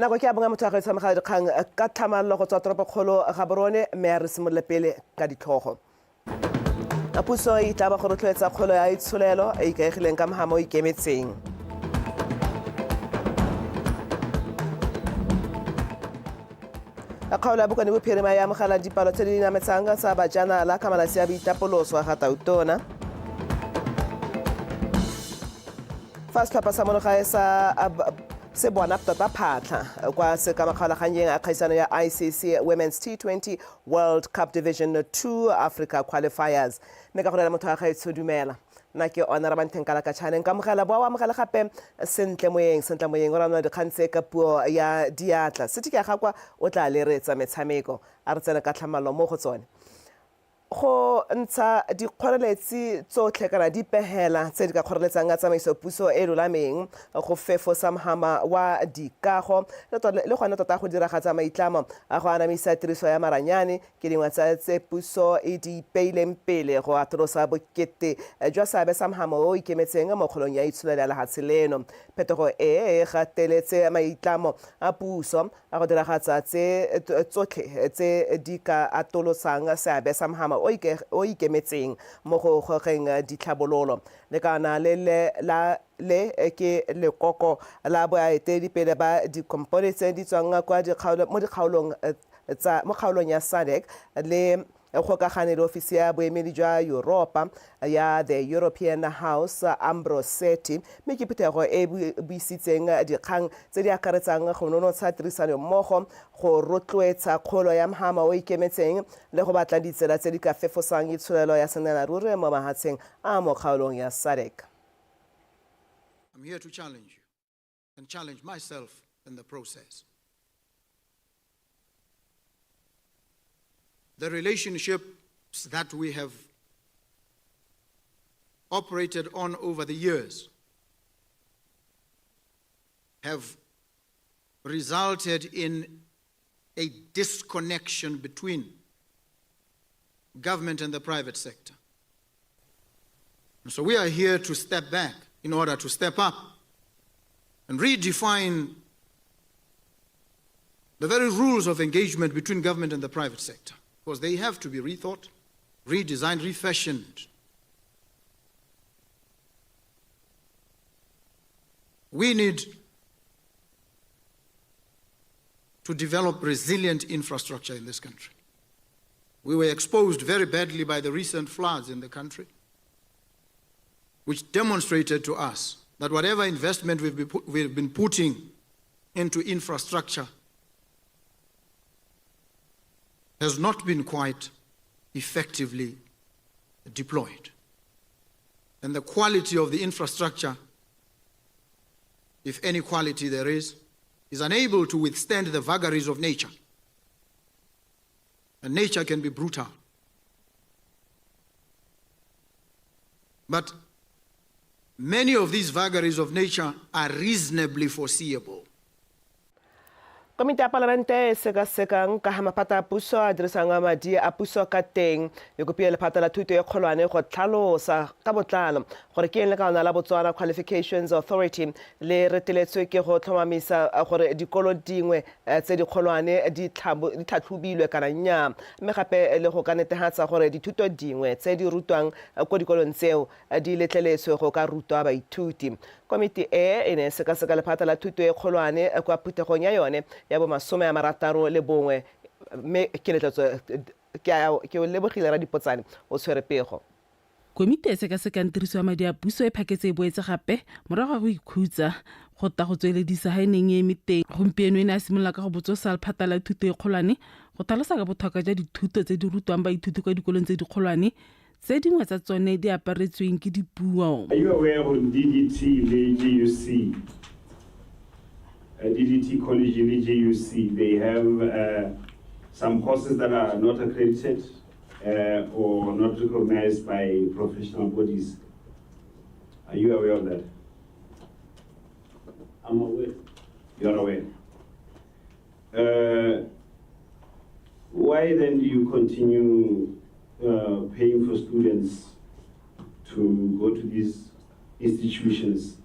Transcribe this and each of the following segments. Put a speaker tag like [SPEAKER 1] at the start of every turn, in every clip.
[SPEAKER 1] Nako ke ya bongwe motho a gaetsho amogela dikgang ka tlhamallo go tswa toropokgolo Gaborone mme a re simolole pele ka ditlhogo. Puso e itlaba go rotloetsa kgolo ya itsholelo e ikaegileng ka mohama o ikemetseng. Kgaolo ya Bokone Bophirima e amogela dipalo tse di nametsang tsa bajanala ka malatsi a boitapoloso a ga Tautona. Fa setlhopha sa monogae sa se bona tota phatlha kwa sekamakgaolaganyeng a kgaisano ya ICC Women's T20 World Cup Division 2 Africa Qualifiers. Mme ka go rela motho wa gaetsho dumela. Nna ke ona Rabantheng Kalakatšhane. Nka amogela boa o amogela gape Sentle Moyeng. Sentle Moyeng o ranola dikgang tse ka puo ya diatla. Sethe ke a gakwa o tla leretsa metshameko. A re tsene ka tlhamallo mo go tsone. Go ntsha dikgoreletsi tsotlhe kana dipehela tse di ka kgoreletsang tsamaiso puso e e lolameng, go fefosa mhama wa dikago le gone tota go diragatsa maitlamo a go anamisa tiriso ya maranyane ke dingwe tsa tse puso e di ipeileng pele go atolosa bokete jwa seabe sa mhama o o ikemetseng mo kgolong ya itsholelo ya lehatshe leno. Phetogo e e gateletse maitlamo a puso A go diragatsa tse tsotlhe tse di ka atolosang seabe sa mhama o o ikemetseng mo go gogeng ditlhabololo. Lekana le le la le ke lekoko la boeteledipele ba dikompone tse di tswang kwa dikgaolo mo dikgaolong tsa mo kgaolong ya SADC le kgokagane le ofisi ya boemedi jwa Yuropa ya The European House Ambrosetti mme ke phuthego e e buisitseng dikgang tse di akaretsang go nonotsha tirisanommogo, go rotloetsa kgolo ya mhama o ikemetseng le go batla ditsela tse di ka fefosang itsholelo ya sennelaruri mo mahatsheng a mo kgaolong ya SADC.
[SPEAKER 2] I'm here to challenge you and challenge myself in the process. The relationships that we have operated on over the years have resulted in a disconnection between government and the private sector. And so we are here to step back in order to step up and redefine the very rules of engagement between government and the private sector, because they have to be rethought, redesigned, refashioned. We need to develop resilient infrastructure in this country. We were exposed very badly by the recent floods in the country, which demonstrated to us that whatever investment we've, be, we've been putting into infrastructure has not been quite effectively deployed. And the quality of the infrastructure, if any quality there is, is unable to withstand the vagaries of nature. And nature can be brutal. But many of these vagaries of nature are reasonably foreseeable.
[SPEAKER 1] Komiti ya Palamente e sekasekang ka ga maphata a puso a dirisang madi a puso ka teng e kopile lephata la thuto e kgolwane go tlhalosa ka botlalo gore ke eng lekalana la Botswana Qualifications Authority le reteletswe ke go tlhomamisa gore dikolo dingwe tse dikgolwane di tlhatlhobilwe kana nnyaa mme gape le go ka netehatsa gore dithuto dingwe tse di rutwang ko dikolong tseo di letleletswe go ka rutwa baithuti. Komiti e e ne e sekaseka lephata la thuto e kgolwane kwa phuthegong ya yone ya bo 61 mme ke letletswe ke o lebogile Radipotsane o tshwere pego.
[SPEAKER 3] Komiti e sekasekang tiriso ya madi a puso e phaketse e boetse gape morago ga go ikhutsa go ta go tsweledisa ha e neng e eme teng. Gompieno e ne ya simolola ka go botsosa lephata la thuto e kgolwane go tlhalosa ka botlhokwa jwa dithuto tse di rutwang baithuti kwa dikolong tse dikgolwane tse dingwe tsa tsone di aparetsweng ke dipuo.
[SPEAKER 4] Are you aware gore DDT le GUC, DDT College le GUC, they have some courses that are not accredited or not recognized by professional bodies? Are you aware of that?
[SPEAKER 5] I'm aware.
[SPEAKER 4] You are aware. Why then do you continue paying for students to go to these institutions?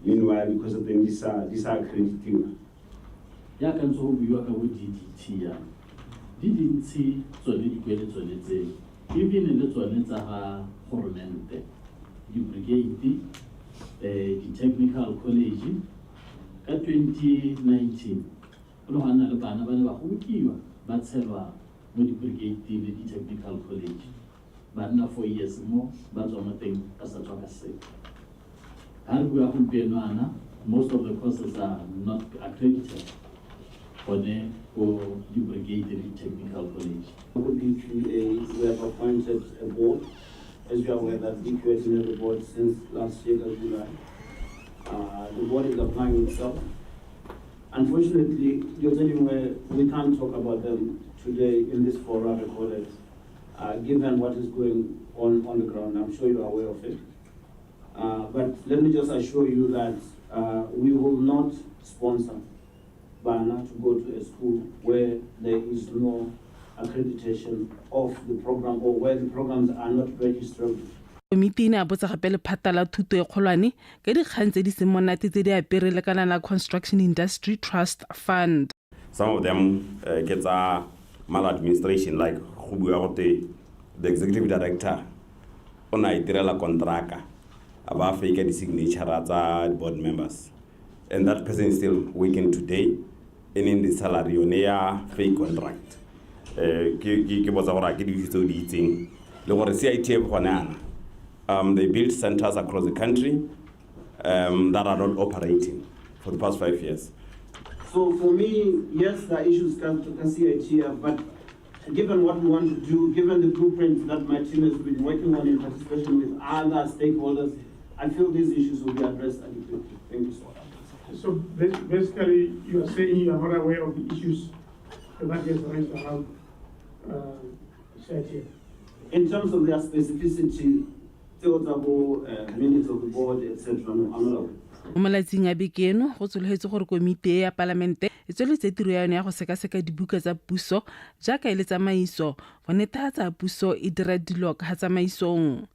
[SPEAKER 4] Meanwhile, because of them, these are, these are accredited.
[SPEAKER 5] Jaaka ntse go buiwa ka bo DDT yana, di dintsi tsone dikwele tsone tse, even le tsone tsa ga goromente, di-brigade, di-technical college. Ka 2019 go ne gwa nna le bana ba ne ba gobokiwa ba tshelwa mo di-brigade le di-technical college, ba nna 4 years mo, ba tswa mo teng ba sa tswa ka sepe. Ga re bua gompieno ana, most of the courses are not accredited gone ko di-brigade le di-technical college.
[SPEAKER 4] Ko BQA, we have appointed a board. As you are aware that BQA didn't have a board since last year, July. The board is applying itself. Unfortunately, we can't talk about them today in this forum recorded, given what is going on the ground. I'm sure you are aware of it. But let me just assure you that we will not sponsor bana to go to a school where there is no accreditation of the program or where the programs are not registered.
[SPEAKER 3] Komiti e ne a botsa gape lephata la thuto e kgolwane ka dikgang tse di seng monate tse di apere lekala la Construction Industry Trust Fund.
[SPEAKER 6] Some of them ke tsa maladministration, like go bua gote the executive director o ne a itirela kontraka a ba fake di-signature tsa board members, and that person is still working today, earning the salary yone ya fake contract. Ke botsa gore a ke di-issue tse o di itseng, le gore CITF gone ana, they built centers across the country that are not operating for the past 5 years.
[SPEAKER 4] So for me, yes, there are issues come to CITF, but given what we want to do, given the blueprint that my team has been working on in participation with other stakeholders, I feel these issues will be addressed adequately. Thank you so much.
[SPEAKER 7] So basically, you are saying you are not aware of the issues that has raised around CITF?
[SPEAKER 4] In terms of their specificity, minutes of the board, etc., no, I'm not aware.
[SPEAKER 3] Mo malatsing a beke eno go tshologetse gore komiti e ya palamente e tsweletse tiro ya yone ya go sekaseka dibuka tsa puso jaaka e le tsamaiso go netefatsa puso e dira dilo ka ga tsamaisong.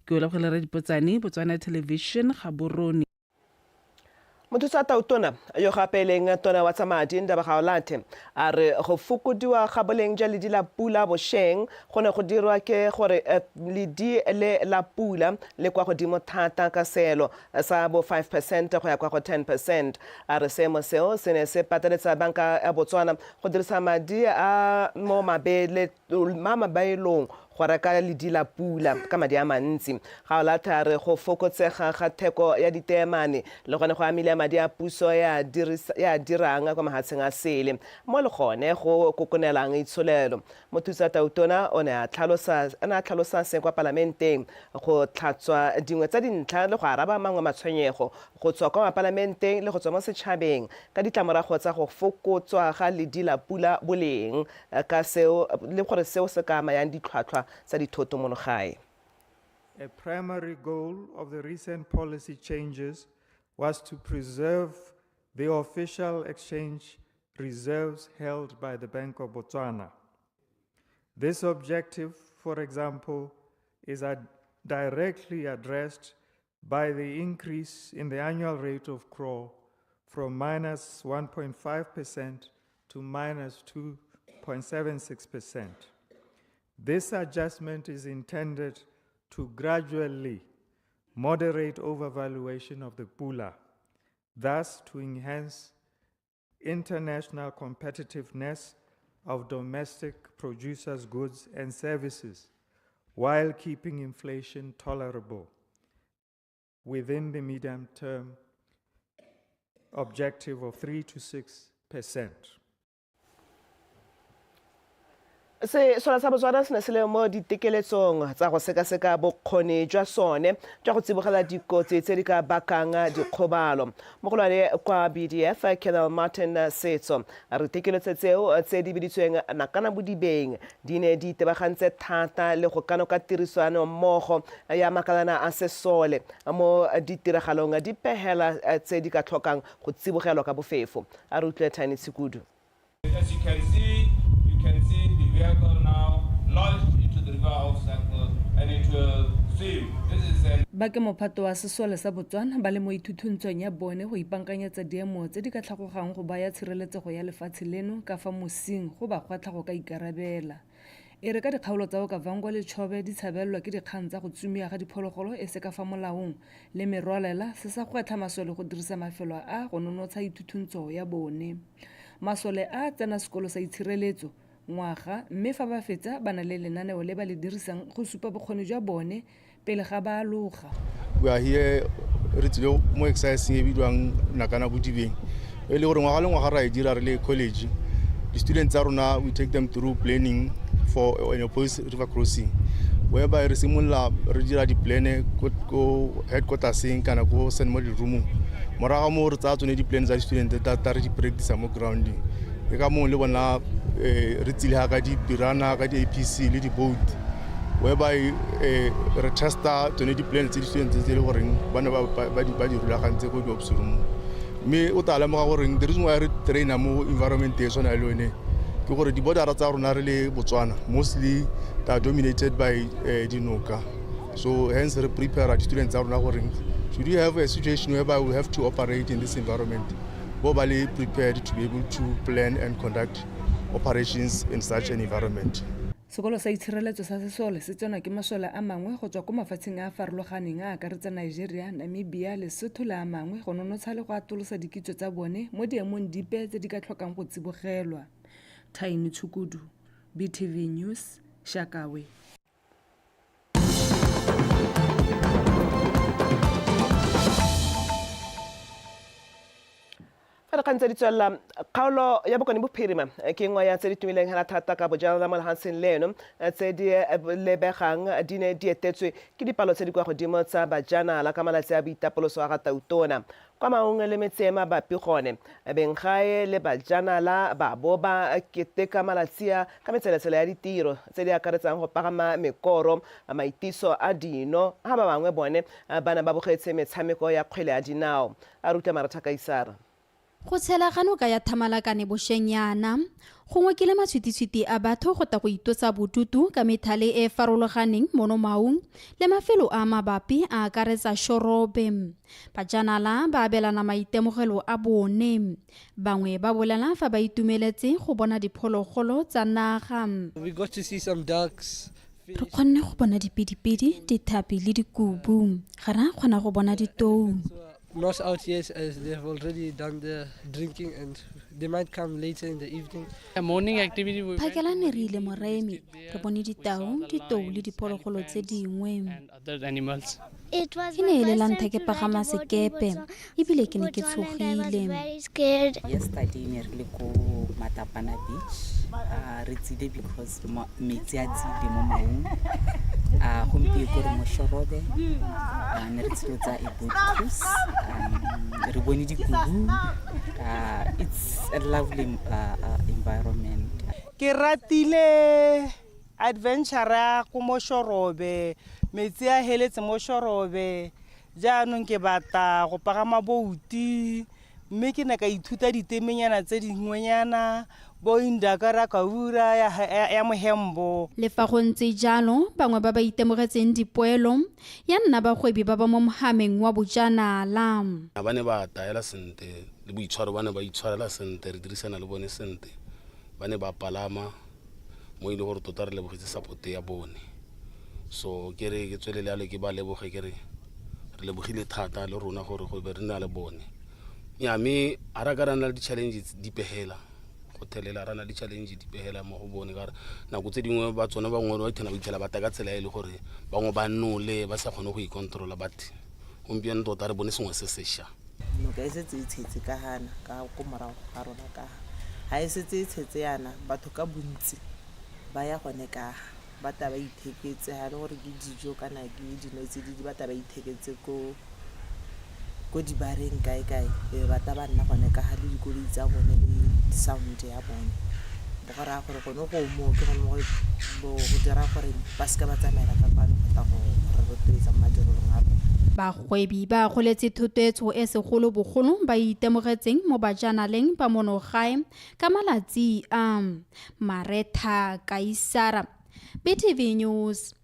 [SPEAKER 3] Ke o lebogele Radipotsane, Botswana Television, Gaborone.
[SPEAKER 1] Mothusa tautona yo gape e leng tona wa tsa madi Ndaba Gaolathe a re go fokodiwa ga boleng jwa ledi la pula bošeng go ne go dirwa ke gore ledi le la pula le kwa godimo thata ka seelo sa bo 5% go ya kwa go 10%. A re seemo seo se ne se pateletsa banka ya Botswana go dirisa madi a mo mabeelong go reka ledi la pula ka madi a mantsi. Gaolathe a re go fokotsega ga theko ya diteemane le gone go amile madi a puso ya dirang kwa mahatsheng a sele, mo le gone go kokonelang itsholelo. Mothusa tautona o ne a tlhalosa se kwa palamenteng go tlhatswa dingwe tsa dintlha le go araba mangwe matshwenyego go tswa kwa mapalamenteng le go tswa mo setšhabeng ka ditlamorago tsa go fokotswa ga ledi la pula boleng ka seo le gore seo se ka amayang ditlhwatlhwa tsa dithoto mono gae.
[SPEAKER 8] A primary goal of the recent policy changes was to preserve the official exchange reserves held by the Bank of Botswana. This objective, for example, is directly addressed by the increase in the annual rate of crawl from minus 1.5% to minus 2.76%. This adjustment is intended to gradually moderate overvaluation of the pula, thus to enhance international competitiveness of domestic producers' goods and services while keeping inflation tolerable within the medium-term objective of 3 to 6%.
[SPEAKER 1] Sesole sa Botswana se ne se le mo ditekeletsong tsa go sekaseka bokgoni jwa sone jwa go tsibogela dikotsi tse di ka bakang dikgobalo. Mogolwane kwa BDF Colonel Martin Setso a re ditekeletso tseo tse di biditsweng Nakana Bodibeng di ne di itebagantse thata le go kanoka tirisano mmogo ya makalana a sesole mo ditiragalong di pehela tse di ka tlhokang go tsibogelwa ka bofefo. A re utlwe Tiny Tshukudu.
[SPEAKER 9] As you can see, the vehicle now launched into the river of Circle and it will swim. This is an
[SPEAKER 10] Ba ke mophato wa sesole sa Botswana ba le mo ithuthuntshong ya bone go ipankanyetsa diemo tse di ka tlhagogang go baya tshireletsego ya lefatshe leno ka fa mosing go ba gwetlha go ka ikarabela. E re ka dikgaolo tsa Okavango le Chobe di tshabelelwa ke dikgang tsa go tsomiwa ga diphologolo e se ka fa molaong le merwalela, se sa gwetlha masole go dirisa mafelo a go nonotsha ithuthuntso ya bone. Masole a tsena sekolo sa itshireletso ngwaga mme fa ba fetsa ba na le lenaneo le ba le dirisang go supa bokgoni jwa bone pele ga ba aloga.
[SPEAKER 11] We are here re tsile mo exerciseng e bidiwang Nakana Bodibeng e le gore ngwaga le ngwaga ra e dira re le college. Di-students tsa rona we take them through planning for an opposed river crossing whereby re simolola re dira di-plan ko headquarterseng kana ko send mo di-roomong morago ga moo re tsaya tsone di-plan tsa di-student tsa re di practice mo grounding. Ke ka moo le bona re tsile ga ka di-pirana ka di-A_P_C le di-boat whereby re testa tsone di-plan tse di-student tse e le goreng ba ne ba di rulagantse ko di-ops room. Mme o tla lemoga goreng the reason why re trainer mo environment e tshwana le yone ke gore di-border tsa rona re le Botswana mostly they are dominated by dinoka. So hence re prepare di-students tsa rona goreng should you have a situation whereby we have to operate in this environment, bo ba le prepared to be able to plan and conduct operations in such an environment.
[SPEAKER 10] Sekolo sa itshireletso sa sesole se tsenwa ke masole a mangwe go tswa ko mafatsheng a a farologaneng a akaretsa Nigeria, Namibia, Lesotho le a mangwe go nonotsha le go atolosa dikitso tsa bone mo diemong dipe tse di ka tlhokang go tsibogelwa. Thaini Tshukudu, BTV News, Shakawe.
[SPEAKER 1] Fa dikgang tse di tswelela, kgaolo ya Bokone Bophirima ke nngwe ya tse di tumileng hela thata ka bojanala mo lehatsheng leno tse di lebegang di ne di etetswe ke dipalo tse di kwa godimo tsa bajanala ka malatsi a boitapoloso a ga Tautona. Kwa Maung le metse e mabapi gone, benggae le bajanala ba bo ba keteka malatsi a ka metseletsele ya ditiro tse di akaretsang go pagama mekoro, maitiso a dino, ha ba bangwe bone ba ne ba bogetse metshameko ya kgwele ya dinao. A ruta Maratha Kaisara.
[SPEAKER 12] Go tshela ga noka ya Thamalakane bosheng jaana go ngokile matshwititshwiti a batho go tla go itlosa bodutu ka methale e e farologaneng mono Maung le mafelo a a mabapi a akaretsa Shorobe. Bajanala ba abelana maitemogelo a bone. Bangwe ba bolela fa ba itumeletse go bona diphologolo tsa naga.
[SPEAKER 13] We got to see some ducks,
[SPEAKER 12] Re kgonne go bona dipidipidi, dithapi le dikubu. Ga re a kgona go bona ditou.
[SPEAKER 13] Not out yet as they've already done the drinking and they might come later in the evening.
[SPEAKER 14] Morning activity we
[SPEAKER 12] Phakela ne re ile Moremi, re bone ditau, ditou le diphologolo tse dingwe.
[SPEAKER 14] other animals.
[SPEAKER 12] E ne e le la ntlha ke pagama sekepe ebile ke ne ke tshogile.
[SPEAKER 15] Yesterday ne re le ko Matapana Beach. Re tsile because metsi a tsile mo maung. Gompieko re mo Shorobe. Ne re tsile tsa a boat cruise. Re bone dikubu. It's a lovely environment.
[SPEAKER 16] Ke ratile adventure ya ko mo Shorobe, metsi a heletse mo Shorobe. Jaanong ke batla go pagama bouti mme ke ne ka ithuta ditemenyana tse dingwenyana bo Indakara Kaura ya, ya, ya Mohembo.
[SPEAKER 12] Le fa go ntse jalo, bangwe ba ba itemogetseng dipoelo ya nna bagwebi ba ba mo mohameng wa bojanala.
[SPEAKER 17] Ba ne ba taela sente le boitshwaro ba ne ba itshwarela sente, re dirisana le bone sente. Ba ne ba palama mo e le gore tota re lebogetse support ya bone. So ke re ke tswelele yalo ke ba leboge ke re re lebogile thata le rona gore go be re na le bone. Ya mme ga ra ka ra nna le di-challenge dipe hela go thelela ra na le di-challenge dipe hela mo go bone ka gore nako tse dingwe ba tsone bangwe ba ithena ba itlhela ba ka tsela e le gore bangwe ba nole ba sa kgone go icontrola but gompieno tota re bone sengwe se sesha.
[SPEAKER 18] Noka e setse e tshetse ka gana ka ko morago ga rona ka ga. Ga e setse e tshetse yana batho ka bontsi ba ya gone ka ga ba ta ba itheketse ga e le gore ke dijo kana ke dino tsididi ba ta ba itheketse ko ko dibareng kae kae e be ba ta ba nna gone ka ga le dikoloi tsa bone le sound ya bone. Go raya gore gone go moo ke gone mo go dira gore ba seka ba tsamaela ka kwano go tla go re rotloetsa mo madirelong a rona.
[SPEAKER 12] Bagwebi ba akgoletse thotloetso e segolobogolo ba e itemogetseng mo bajanaleng ba mono gae ka malatsi a. Maretha Kaisara, BTV News,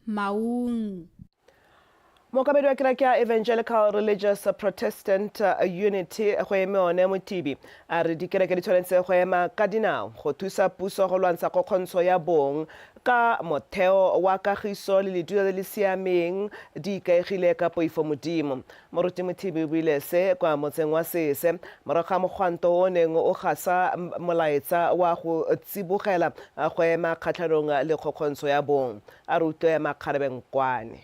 [SPEAKER 12] Maung.
[SPEAKER 1] Mookamedi wa kereke ya Evangelical Religious Protestant Unity go eme one Motibi a re dikereke di tshwanetse go ema ka dinao go thusa puso go lwantsha kgokgontsho ya bong ka motheo wa kagiso le ledulo le le siameng di ikaegile ka poifomodimo. Moruti Mothibi o buile se kwa motseng wa Sese morago ga mogwanto o o neng o gasa molaetsa wa go tsibogela go ema kgatlhanong le kgokgontsho ya bong. A re utlwe Makgarebe Nkwane.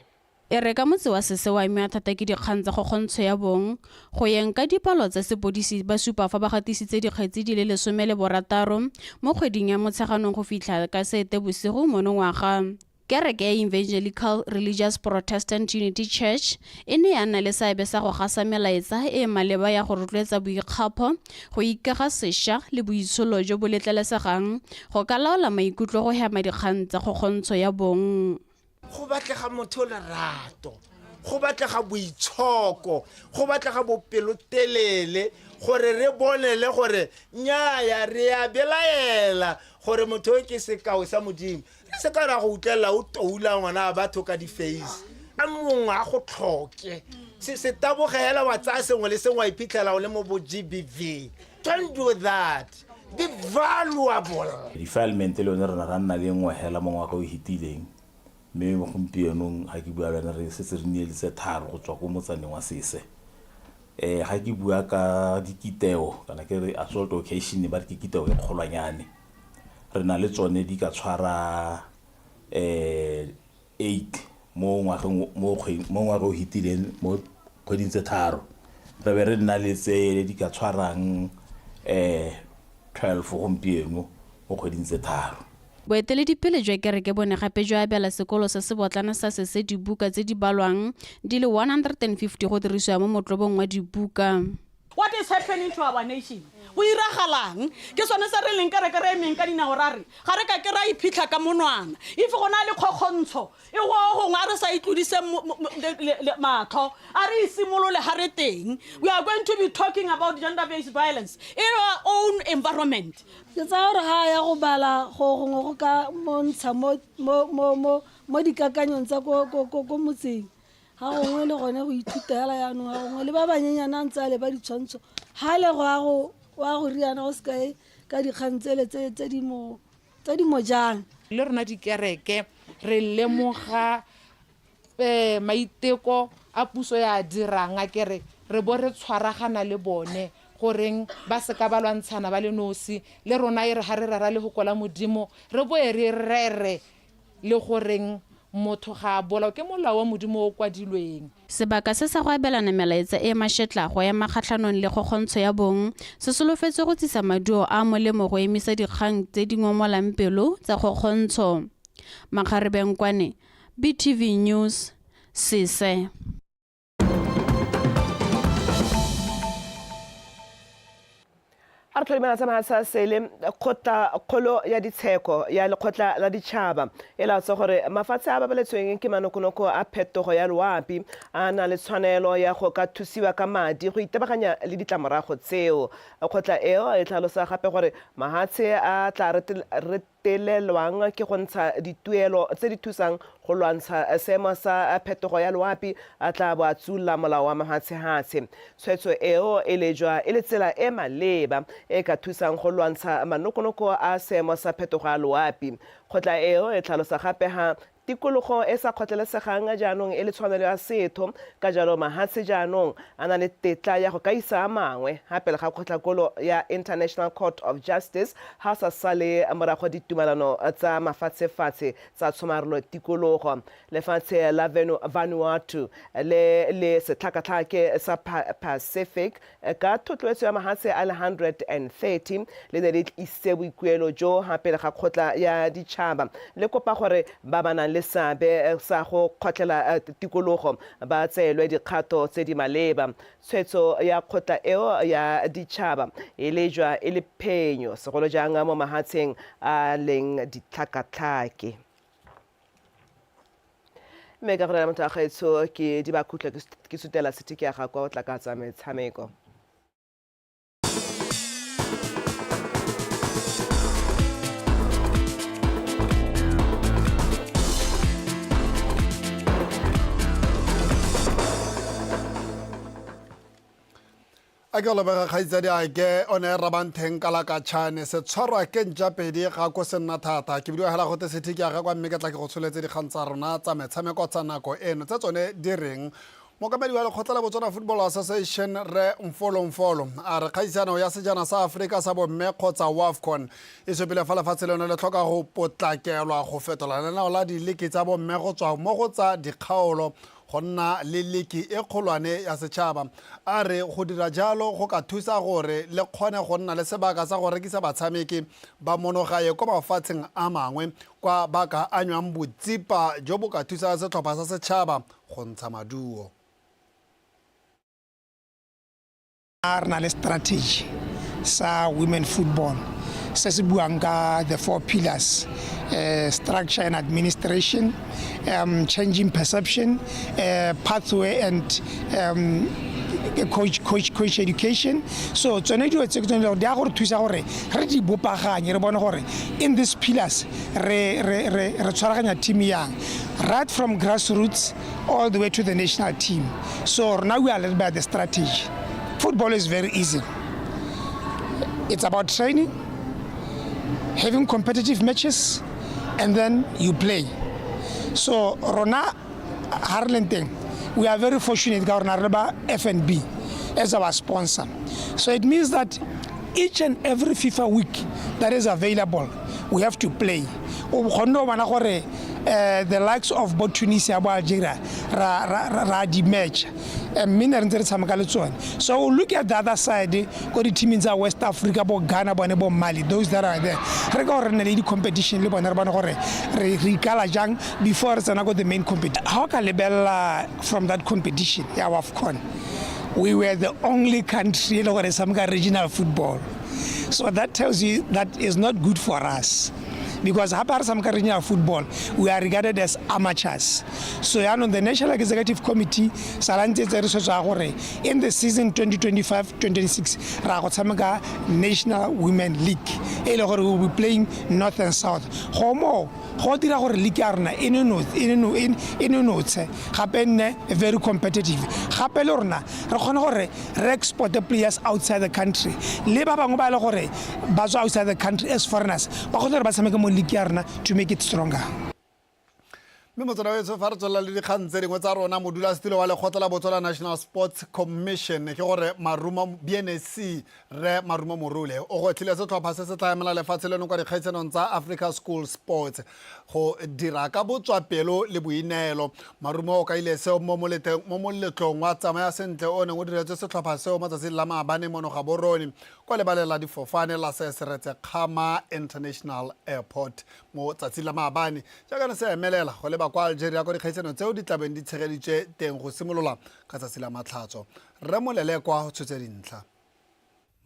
[SPEAKER 19] E re ka motse wa Sese o amiwa thata ke dikgang tsa kgokgontsho ya bong, go yeng ka dipalo tsa sepodisi ba supa fa ba gatisitse dikgetsi di le 16 mo kgweding ya Motsheganong go fitlha ka Seetebosigo monongwaga. Kereke ya Evangelical Religious Protestant Unity Church e ne ya nna le seabe sa go gasa melaetsa e e maleba ya go rotloetsa boikgapho, go ikaga sesha le boitsholo jo bo letlelesegang go ka laola maikutlo go hema dikgang tsa kgokgontsho ya bong.
[SPEAKER 20] Go batlega motho o lerato, go batlega boitshoko, go batlega bopelotelele gore re bone le gore nnyaya re a belaela gore motho o ke sekao sa Modimo. Re se ka ra go utlwelela o toula ngwana wa batho ka di-face. A mongwe a go tlhoke. Se se taboge hela wa tsaya sengwe le sengwe wa iphitlhela o le mo bo GBV. Don't do that. Be valuable.
[SPEAKER 21] Defilement le yone re ne ra nna le nngwe hela mo ngwaga o hitileng mme gompienong ga ke bua le wena re setse re nnile le tse tharo go tswa ko motsaneng wa Sese. Um ga ke bua ka dikiteo kana ke re assault occasion ba re ke kiteo e kgolwanyane re na le tsone di ka tshwara um 8 mo ngwageng mo mo ngwaga o hitileng mo kgweding tse tharo re be re nna le tse di ka tshwarang um 12 gompieno mo kgweding tse tharo.
[SPEAKER 19] Boeteledipele jwa kereke bo ne gape jwa abela sekolo se sebotlana sa Sese dibuka tse di balwang di le 150 go dirisiwa mo motlobong wa dibuka.
[SPEAKER 22] What is happening to our nation? Go iragalang? Ke sone se re leng kereke re emeng ka dinao ra re ga re ka ke ra iphitlha ka monwana. If go na le kgokgontsho e go gongwe a re sa itlodiseng matlho, a re e simolole ga re teng. We are going to be talking about gender based violence in our own environment.
[SPEAKER 23] Ke tsaya gore ga a ya go bala go gongwe go ka mo ntsha mo dikakanyong tsa ko motseng. Ga gongwe le gone go ithuta hela yaanong, ga gongwe le ba banyenyane a ntse a leba ditshwantsho ga le go a go wa go riana go sekae ka dikgang tsele tse tse di mo tse di mo jang.
[SPEAKER 24] Le rona dikereke re lemoga um maiteko a puso ya dirang a kere re bo re tshwaragana le bone goreng ba seka ba lwantshana ba le nosi le rona e re ga re rera lehoko la Modimo re boe re rere Le goreng motho ga a bolawe ke molao wa Modimo o o kwadilweng.
[SPEAKER 19] Sebaka se sa go abelana melaetsa e e mashetla go ema kgatlhanong le kgokgontsho ya bong se solofetswe go tsisa maduo a a molemo go emisa dikgang tse di ngomolang pelo tsa kgokgontsho. Makgarebe Nkwane, BTV News, Sese.
[SPEAKER 1] A re tlholimela tsa mahatshe a sele kgotla kgolo ya ditsheko ya lekgotla la ditšhaba e laotse gore mafatshe a babaletsweng ke manokonoko a phetogo ya loapi a na le tshwanelo ya go ka thusiwa ka madi go itebaganya le ditlamorago tseo. Kgotla eo e tlhalosa gape gore mahatshe a tla telelwang ke go ntsha dituelo tse di thusang go lwantsha seemo sa phetogo ya loapi a tla bo a tsulla molao wa mahatshehatshe. Tshwetso eo e lejwa e le tsela e maleba e ka thusang go lwantsha manokonoko a seemo sa phetogo ya loapi. Kgotla eo e tlhalosa gape ha Tikologo e sa kgotlelesegang jaanong e le tshwanelo ya setho, ka jalo mahatshe jaanong a na le tetla ya go ka isa a mangwe ha pele ga kgotlakolo ya International Court of Justice ha sa sale morago ditumalano tsa mafatshefatshe tsa tshomarelo tikologo. Lefatshe la Vanuatu le le setlhakatlhake sa Pacific Ka thotloetso ya mahatshe a le 130 le ne le tlisitse boikuelo jo ha pele ga kgotla ya ditšhaba le kopa gore ba ba nang le seabe sa go kgotlela tikologo ba tseelwe dikgato tse di maleba. Tshwetso ya kgotla eo ya ditšhaba e lejwa e le phenyo segolo jang mo mahatsheng a leng ditlhakatlhake. Mme ka go rela motho wa gaetsho ke di ba khutla ke sutela setiki ya ga kwa o tla ka tsa metshameko.
[SPEAKER 2] A ke go lebega kgaitsadi ake o ne rabantheng ka la katšhane se tshwarwa ke ntša pedi ga ko se nna thata ke bidiwa hela gote sethi ke aga kwa mme ke tla ke go tsholetse dikgang tsa rona tsa metshameko tsa nako eno tse tsone di reng Mookamedi wa lekgotla la Botswana Football Association Rre Mfolo Mfolo a re kgaisano ya sejana sa Afrika sa bomme kgotsa WAFCON e supile fa lefatshe leno le tlhoka go potlakelwa go fetola lenaneo la diliki tsa bomme go tswa mo go tsa dikgaolo go nna le liki e kgolwane ya setšhaba. A re go dira jalo go ka thusa gore le kgone go nna le sebaka sa go rekisa batshameki ba mono gae kwa mafatsheng a mangwe kwa ba ka anywang botsipa jo bo ka thusang setlhopha sa setšhaba go ntsha maduo.
[SPEAKER 5] A re na le strategy sa women football se se buang ka the four pillars uh, structure and administration um, changing perception uh, pathway and um, coach coach coach education so tsone dilo tse ke tsone di a gore thusa gore re di bopaganye re bone gore in these pillars re re re re tshwaraganya team yang right from grassroots all the way to the national team so now we are led by the strategy football is very easy it's about training having competitive matches and then you play so rona ha re leng teng we are very fortunate ka gore re ba FNB as our sponsor so it means that each and every FIFA week that is available we have to play o kgonne go bona gore uh, the likes of bo Tunisia bo Algeria ra ra ra di match eh, mme ne re ntse re tshameka le tsone so look at the other side ko di-teaming tsa West Africa bo Ghana bone bo Mali those that are there re ka gore re nne le di-competition le bone re bone gore re ikala jang before re tsena ko the main competition ha o ka lebelela from that competition ya WAFCON we were the only country e le gore e tshameka regional football so that tells you that is not good for us because gape ga re tshameka regional football we are regarded as amateurs so yaanong the national executive committee sala ntse tse re tshwetso ya gore in the season 2025-2026 ra go tshameka national women league e le gore we will be playing north and south go moo go dira gore league ya rona e nonotshe gape nne very competitive gape le rona re kgone gore re export players outside the country le ba bangwe ba e le gore ba tswa outside the country as foreigners ba kgone gore ba tshameke mo league ya rona to make it stronger.
[SPEAKER 2] Mme motswana wetsho fa re tswelela le dikgang tse dingwe tsa rona modulasetilo wa lekgotla la Botswana National Sports Commission ke gore Marumo BNSC Rre Marumo Morule o gwetlhile setlhopha se se tla emela lefatshe leno kwa dikgaisanong tsa Africa School Sports go dira ka botswapelo le boineelo. Marumo o kaile seo mo moletlong wa Tsamaya Sentle o neng o diretswe setlhopha seo mo tsatsing la maabane mono Gaborone kwa lebaleng la difofane la Sir Seretse Khama International Airport mo tsatsing la maabane jaaka ne se emelela go leba kwa Algeria kwa dikgaisanong tseo di tlabeng di tshegeditswe teng go simolola ka tsatsi la Matlhatso. Rre Molelekwa o tshotse dintlha.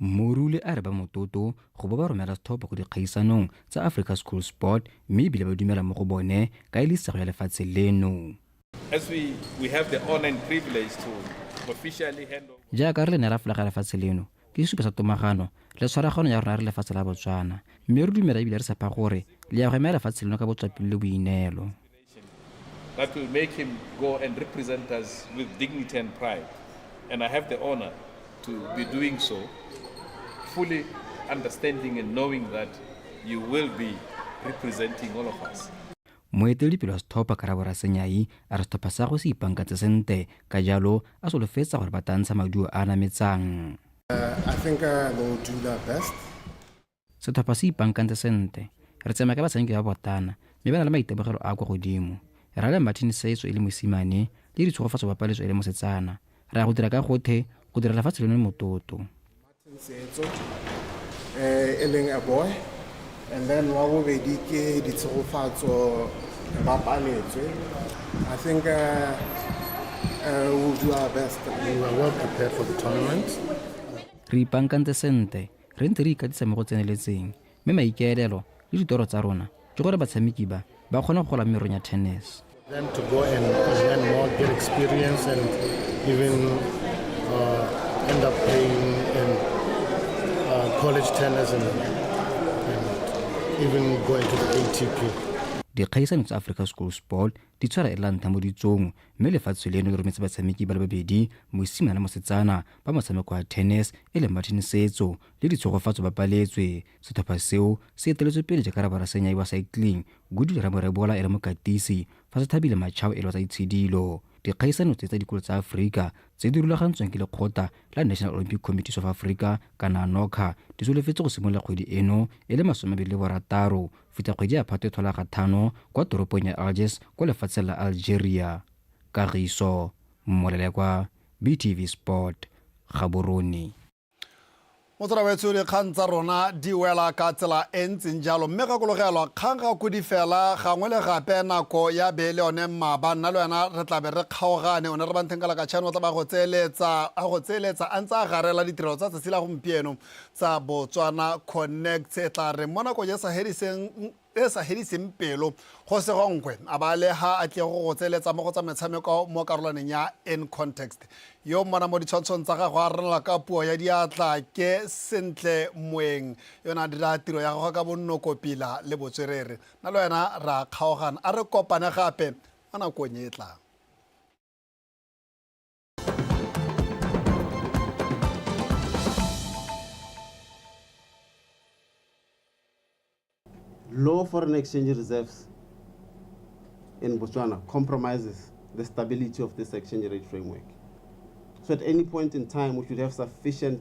[SPEAKER 6] Morule a re ba mototo go bo ba romela setlhopha ko dikgaisanong tsa Africa School Sport mme ebile ba dumela mo go bone ka e le isego ya lefatshe leno.
[SPEAKER 9] As we, we have the honor and privilege to officially hand over.
[SPEAKER 6] Jaaka re le neela folaga ya lefatshe leno, ke sesupo sa tomagano le tshwaragano ya rona re lefatshe la Botswana mme re dumela ebile re tshepa gore le ya go emela lefatshe leno ka botswapelo le boineelo.
[SPEAKER 9] That will make him go and represent us with dignity and pride. And I have the honor to be doing so, fully understanding and knowing that you will be representing all of us.
[SPEAKER 6] Moeteledipele wa setlhopha Karabo Rasenyai a re setlhopha sa gagwe se ipankantse sente, ka jalo a solofetsa gore ba tla ntsha maduo a a nametsang.
[SPEAKER 7] I think they will do their best.
[SPEAKER 6] Setlhopha se ipankantse sente. Re tsamaya ka batshameki ba botana mme ba na le maitemogelo a a kwa godimo. Re na le Martin Seetso e le mosimane le Ditshegofatso Bapaletso e le mosetsana. Re ya go dira ka gothe go dira lefatshe leno mototo.
[SPEAKER 7] Martin Seetso e leng a boy and then wa bobedi ke Ditshegofatso Bapaletswe. I think we'll do our best.
[SPEAKER 25] We were well prepared for the tournament.
[SPEAKER 6] Re ipankantse sente. Re ntse re ikatisa mo go tseneletseng, mme maikaelelo le ditoro tsa rona ke gore batshameki ba ba kgone go gola mo merong ya tennis.
[SPEAKER 25] Them to go and learn more, get experience and even uh, end up playing in uh, college tennis and, and even go into the ATP.
[SPEAKER 6] Dikgaisano tsa Africa School Sport di tshwara e le la ntlha mo ditsong mme lefatshe leno le rometse batshameki ba le babedi, mosimane le mosetsana, ba motshameko wa tennis e leng Martin Setso le Ditshegofatso Bapaletswe. Setlhopha seo se eteletswe pele jaaka raborasenyai wa cycling, Goodwill Ramorebola e le mokatisi, fa Sethabile Machao e le wa tsa itshidilo. Dikgaisano tse tsa dikolo tsa Aforika tse di rulagantsweng ke lekgotla la National Olympic Committees of Africa kana NOCA di solofetse go simolola kgwedi eno e le 26 fitlha kgwedi ya Phatwe tlhola ga thano kwa toropong ya Algiers kwa lefatsheng la Algeria. Kagiso Molelekwa, BTV Sport, Gaborone.
[SPEAKER 2] Motswala wetsho dikgang tsa rona di wela ka tsela e ntseng jalo mme gakologelwa kgang ga kodi fela gangwe le gape nako ya be le yone mmaba nna le wena re tlabe re kgaogane one re bantheng ka lakatšhane o tla ba go tseeletsa a go tseeletsa a ntse a garela ditirelo tsa tsatsi la gompieno tsa Botswana Connect e tla re mo nakong e sa hediseng e sa hediseng pelo go segonkwe a ba le ha a tlile go go tseeletsa mo go tsa metshameko mo karolwaneng ya in context yo mmona mo ditshwantshong tsa gagwe a ranola ka puo ya diatla ke sentle moeng yone a dira tiro ya gagwe ka bonnokopila le botswerere nna le wena ra kgaogana a re kopane gape mo nakong e e tlang.
[SPEAKER 3] Low foreign exchange reserves in Botswana compromises the stability of this exchange rate framework. So at any point in time, we should have sufficient